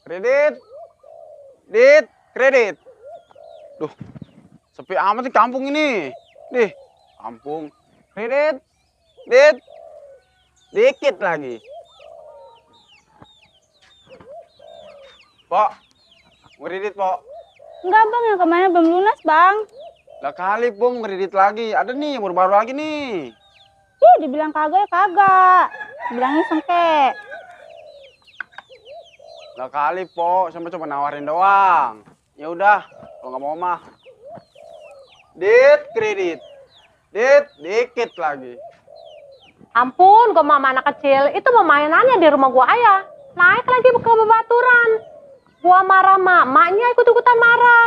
Kredit, dit, kredit. Duh, sepi amat di kampung ini. Dih, kampung. Kredit, dit, dikit lagi. Pok, kredit, Pok. Enggak bang, yang kemarin belum lunas bang. Lah kali, Bung, kredit lagi. Ada nih, baru-baru lagi nih. Ih, dibilang kagak ya kagak. Bilangnya sengke. Lah kali, Pok, sampai coba nawarin doang. Ya udah, kalau nggak mau mah. Dit, kredit. Dit, dikit lagi. Ampun, gua mama anak kecil, itu mau mainannya di rumah gua ayah. Naik lagi ke bebaturan. Gua marah, maknya ikut-ikutan marah.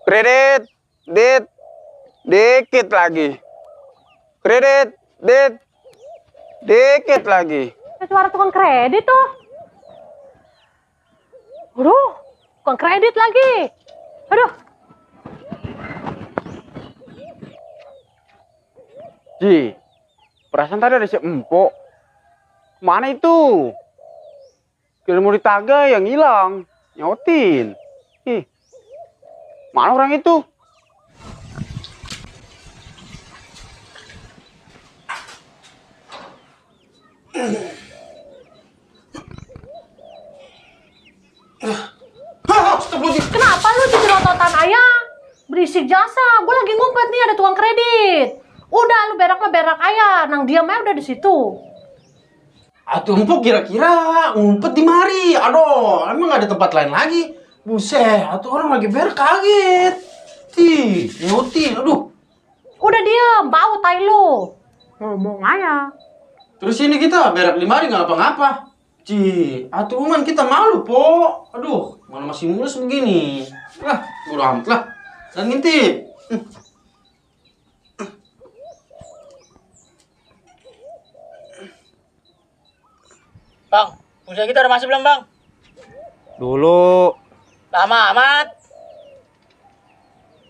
Kredit, dit, dikit lagi. Kredit, dit, dikit lagi. Kayak suara tukang kredit tuh. Aduh, tukang kredit lagi. Aduh. Ji, perasaan tadi ada si Empok. Mana itu? Kira mau ditaga yang hilang. Nyotin. Ih, mana orang itu? Kenapa lu jadi rototan ayah? Berisik jasa, gue lagi ngumpet nih ada tukang kredit. Udah lu berak ayah, nang diam aja udah di situ. Atuh empuk kira-kira ngumpet di mari. Aduh, emang gak ada tempat lain lagi? Buset, atuh orang lagi berak kaget. Nyutin, aduh. Udah diem, bau tai lu. Ngomong ayah. Terus ini kita berak di mari gak ngapa-ngapa. Atuh man kita malu, po. Aduh, mana masih mulus begini. Lah, bodo amat lah. Dan ngintip. Bang, pulsa kita udah masuk belum, Bang? Dulu. Lama amat.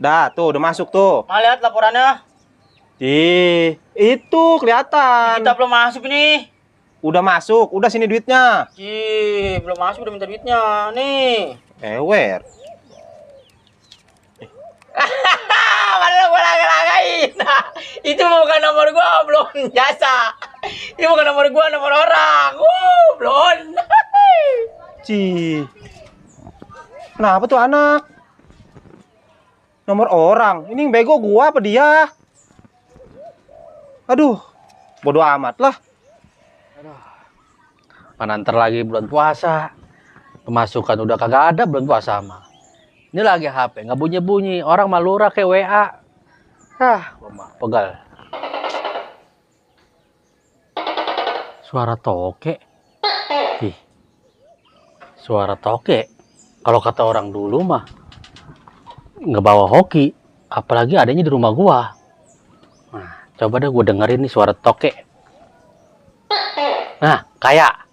Dah, tuh udah masuk tuh. Mau lihat laporannya? Itu kelihatan. Kita belum masuk ini. Udah masuk, udah sini duitnya. Belum masuk udah minta duitnya. Nih. Ewer. Padahal gua lagain. Itu bukan nomor gua, belum jasa. Ini bukan nomor gua, nomor orang. Belum. Kenapa tuh anak? Nomor orang. Ini yang bego gua apa dia? Aduh, bodo amat lah. Mana ntar lagi bulan puasa. Pemasukan udah kagak ada bulan puasa mah. Ini lagi HP, nggak bunyi-bunyi. Orang malura kayak WA. Gua mah pegal. Suara toke. Suara toke. Kalau kata orang dulu mah nggak bawa hoki. Apalagi adanya di rumah gua. Nah, coba deh gua dengerin nih suara toke. Nah, kayak.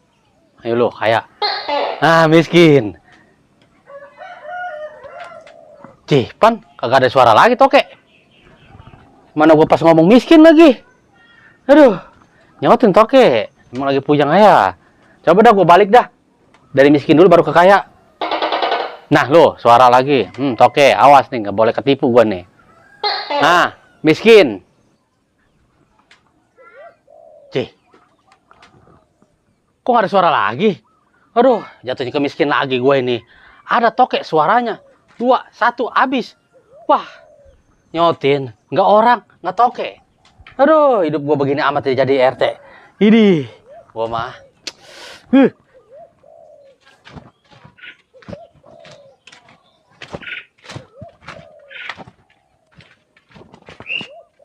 Ayo lo, kayak. Nah, miskin. Pan, kagak ada suara lagi toke. Mana gua pas ngomong miskin lagi. Aduh, nyotin toke. Emang lagi pujang aja. Coba dah gua balik dah. Dari miskin dulu baru ke kaya. Nah, lo, suara lagi. Toke, awas nih, nggak boleh ketipu gua nih. Nah, miskin. Kok nggak ada suara lagi? Aduh, jatuhnya ke miskin lagi gue ini. Ada toke suaranya. 2, 1, habis. Wah, nyotin. Nggak orang, nggak toke. Aduh, hidup gue begini amat ya jadi RT. Ini, gue mah.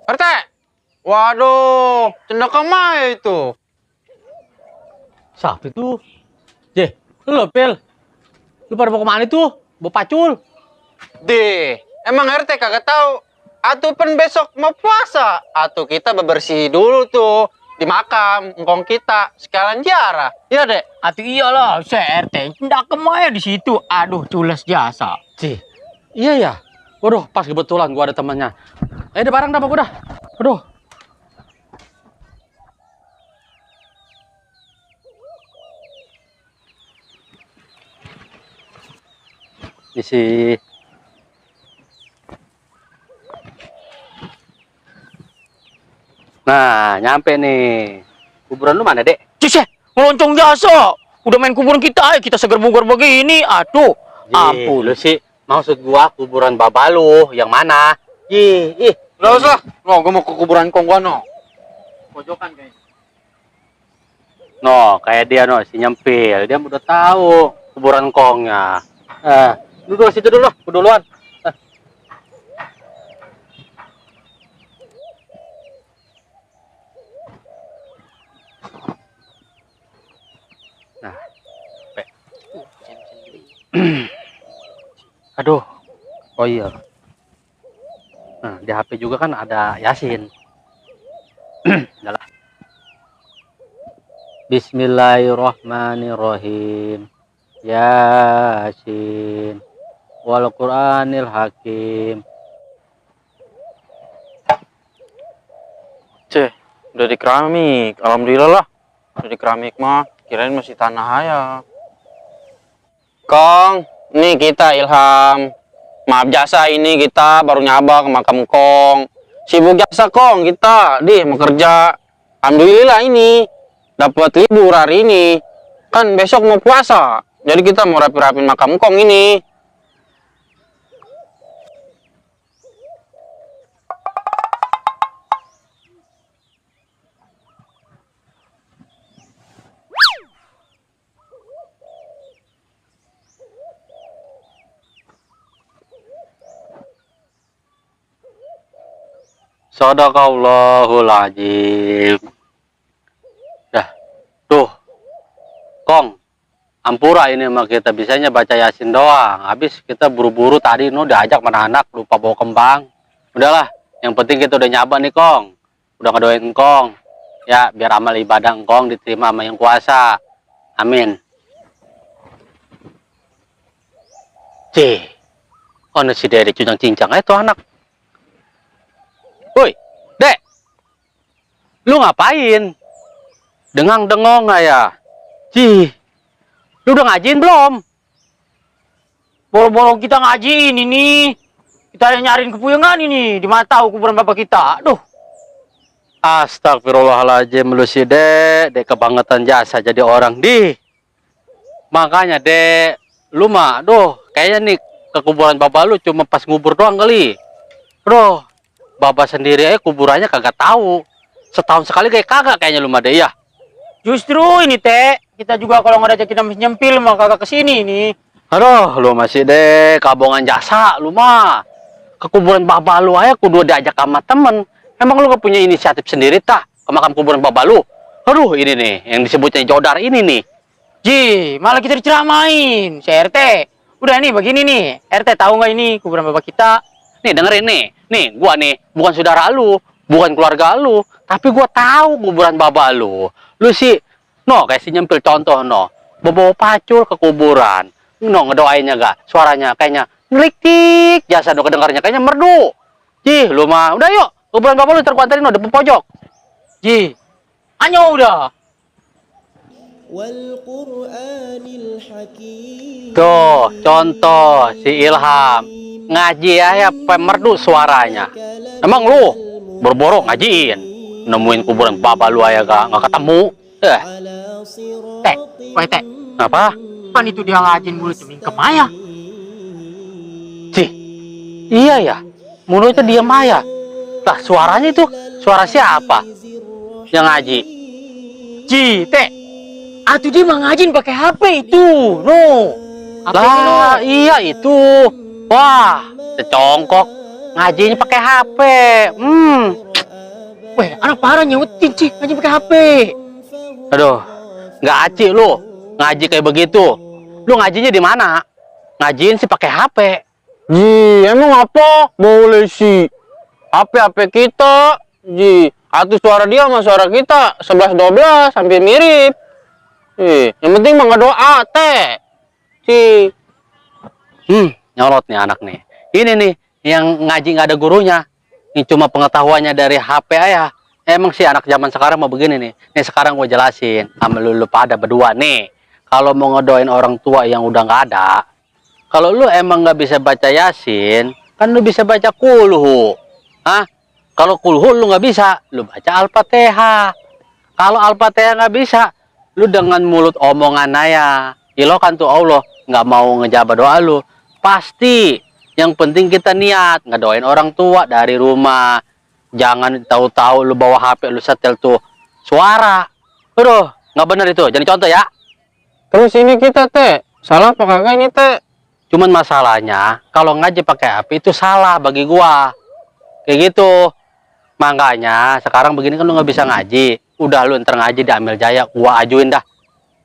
RT! Waduh, cendekan mah itu. Siapa itu? Lu Pil. Lu pada mau kemana tuh? Bawa pacul. Deh, emang RT kagak tahu. Atuh pen besok mau puasa. Atuh kita bebersih dulu tuh di makam engkong kita sekalian ziarah. Iya, Dek. Atuh iyalah, saya RT. Nggak kemana di situ. Aduh, culas jasa. Iya ya. Waduh, pas kebetulan gua ada temannya. Ada barang dah, Pak, udah. Aduh. Isi. Nah, nyampe nih. Kuburan lu mana, Dek? Cis, ngeloncong jasa. Udah main kuburan kita, kita seger-buger begini. Aduh, ampun. Lu sih, maksud gua kuburan babalu yang mana? Ih. Udah usah. No, gua mau ke kuburan kong gua no. Pojokan kayaknya. No, kayak dia no, si nyempil. Dia udah tahu kuburan kongnya. Duduk situ dulu, duluan. Nah, aduh, oh iya. Nah, di HP juga kan ada Yasin. Udahlah. Bismillahirrahmanirrahim. Yasin. Wal Qur'anil Hakim. Ceh, udah di keramik. Alhamdulillah lah. Udah di keramik mah. Kirain masih tanah ya. Kong, nih kita Ilham. Maaf jasa ini kita baru nyaba ke makam Kong. Sibuk jasa Kong kita. Mau kerja. Alhamdulillah ini. Dapat libur hari ini. Kan besok mau puasa. Jadi kita mau rapi-rapin makam Kong ini. Sadaqallahul azim. Dah. Tuh. Kong. Ampura ini mah kita bisanya baca Yasin doang. Habis kita buru-buru tadi diajak mana anak lupa bawa kembang. Udahlah, yang penting kita udah nyaba nih Kong. Udah ngedoain Kong. Ya, biar amal ibadah Kong diterima sama yang kuasa. Amin. Cih. Oh, si Dede cuncang-cincang itu anak. Woi, Dek. Lu ngapain? Dengang-dengong ya? Cih. Lu udah ngajiin belum? Boro-boro kita ngajiin ini. Kita nyariin kepuyangan ini. Di mana tahu kuburan bapak kita. Aduh. Astagfirullahaladzim lu si Dek kebangetan jasa jadi orang di. Makanya Dek, lu mah kayaknya nih ke kuburan bapak lu cuma pas ngubur doang kali. Bro, bapak sendiri aja kuburannya kagak tahu. Setahun sekali kayak kagak kayaknya lu mah Dek ya. Justru ini Teh, kita juga kalau nggak ada kita nyempil mah kagak kesini nih. Aduh, lu masih Dek kabongan jasa lu mah. Ke kuburan bapak lu aja kudu diajak sama temen. Emang lu gak punya inisiatif sendiri tah ke makam kuburan bapak lu? Aduh, ini nih yang disebutnya jodar ini nih. Ji, malah kita diceramain. Si RT, udah nih begini nih. RT tahu nggak ini kuburan bapak kita? Nih dengerin nih. Nih, gua nih bukan saudara lu, bukan keluarga lu, tapi gua tahu kuburan bapak lu. Lu sih kayak si nyempil contoh bawa pacul ke kuburan. Ngedoainnya gak? Suaranya kayaknya ngelik-tik. Jasa kedengarnya kayaknya merdu. Ji, lu mah udah yuk. Kuburan bapak lu terkuantarin di pojok. Ji, anyo udah. Tuh, contoh si Ilham. Ngaji ya merdu suaranya. Emang lu boro-boro ngajiin. Nemuin kuburan bapak lu aja nggak ketemu. Teh, Teh. Apa? Kan itu dia ngajin mulut mingkem aja. Cih, iya ya. Mulutnya diam aja. Lah suaranya itu suara siapa? Yang ngaji? Ji, Teh. Atuh dia mah ngajin pakai HP itu. Lah, iya itu. Wah, secongkok. Ngajinya pakai HP. Weh, anak parah nyautin sih ngaji pakai HP. Aduh, nggak aci lu. Ngaji kayak begitu. Lu ngajinya di mana? Ngajiin sih pakai HP. Ji, emang apa? Boleh sih. HP kita, Ji. Atuh suara dia sama suara kita 11-12 hampir mirip. Yang penting mah ngedoa teh. Si. Nyolot nih anak nih. Ini nih yang ngaji nggak ada gurunya. Ini cuma pengetahuannya dari HP aja. Emang sih anak zaman sekarang mau begini nih. Nih sekarang gue jelasin sama lu pada berdua nih. Kalau mau ngedoain orang tua yang udah nggak ada, Kalau lu emang nggak bisa baca Yasin, kan lu bisa baca kulhu. Hah? Kalau kulhu lu nggak bisa, lu baca Al-Fatihah. Kalau Al-Fatihah nggak bisa, lu dengan mulut omongan aja. Ilo kan tuh Allah nggak mau ngejabah doa lu. Pasti. Yang penting kita niat ngedoain orang tua dari rumah. Jangan tahu-tahu lu bawa HP lu setel tuh suara. Aduh, nggak bener itu. Jadi contoh ya. Terus ini kita teh, salah apa kagak ini teh? Cuman masalahnya kalau ngaji pakai HP itu salah bagi gua. Kayak gitu. Makanya sekarang begini kan lu nggak bisa ngaji. Udah lu ntar ngaji di Amel Jaya, gua ajuin dah.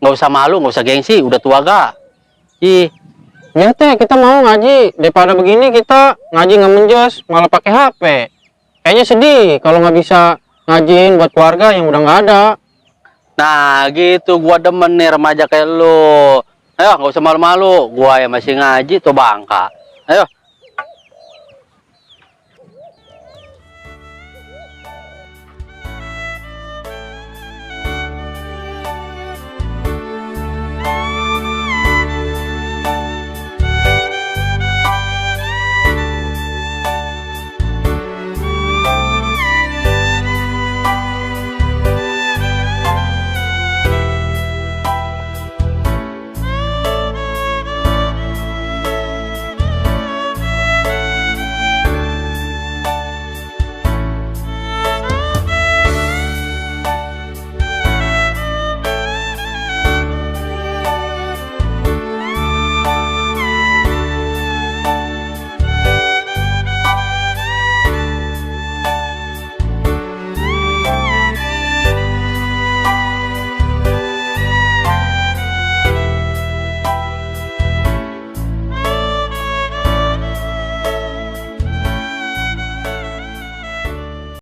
Nggak usah malu, nggak usah gengsi, udah tua gak? Ih, Ya teh, kita mau ngaji. Daripada begini kita ngaji nggak menjos, malah pakai HP. Kayaknya sedih kalau nggak bisa ngajiin buat keluarga yang udah nggak ada. nah gitu, gua demen nih remaja kayak lu. Ayo, nggak usah malu-malu, gua yang masih ngaji tuh bangka. Ayo,